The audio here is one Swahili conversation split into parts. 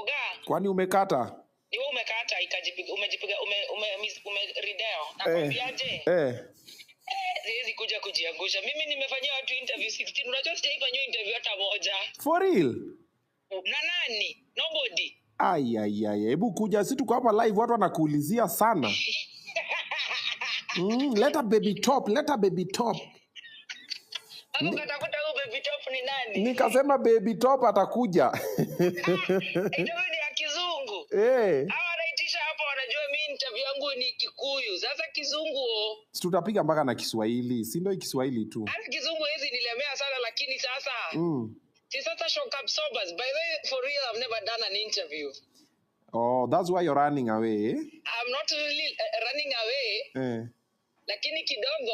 Oga, Kwani umekata? Ni wewe umekata ikajipiga, umejipiga, ume redial. Nakwambiaje? Eh. Eh, siwezi kuja kujiangusha. Mimi nimefanyia watu interview 16. Unajua sijaifanyiwa interview hata moja. For real? Na nani? Nobody. Ai, ai, ai, hebu kuja, si tuko hapa live, watu wanakuulizia sana. Leta Baby Top, leta Baby Top. Hapo katafuta huyu Baby Top ni nani? Nikasema Baby Top atakuja. Interview ni ya Kizungu. Eh. Hawa wanaitisha hapa wanajua mi interview yangu ni Kikuyu. Sasa Kizungu oh. Si tutapiga mpaka na Kiswahili, si ndio hii Kiswahili tu. Hata Kizungu hizi nilemea sana, lakini sasa si sasa shock absorbers. By the way, for real, I've never done an interview. Oh, that's why you're running away, eh? I'm not really running away, lakini kidogo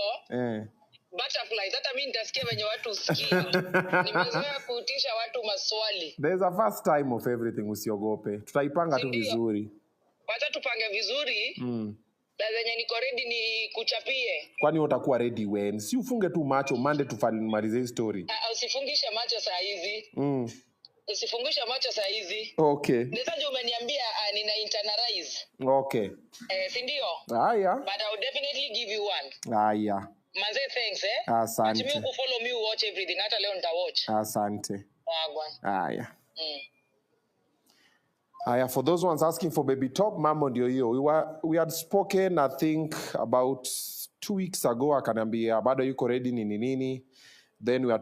butterflies. Hata mi nitasikia venye watu husikia. Nimezoea kuitisha watu maswali. There's a first time of everything, usiogope. Tutaipanga tu Si ndio? Vizuri. Wacha tupange vizuri na zenye niko ready ni kuchapie. Kwani wewe utakuwa ready when? Si ufunge tu macho Monday tumalize hii story. Ah, usifungishe macho saa hizi. Usifungishe macho saa hizi. Okay. Nisaje umeniambia nina internalize. Okay. Eh, si ndio? Haya. But I will definitely give you one. Haya. Manze, thanks, eh. Asante. But mi kufollow me, watch everything. Hata leo nitawatch. Asante. Wagwan. Haya. Haya, for those ones asking for Baby Top, mambo ndio hiyo. We had spoken, I think, about 2 weeks ago, akaniambia bado yuko ready, nini nini. Then we had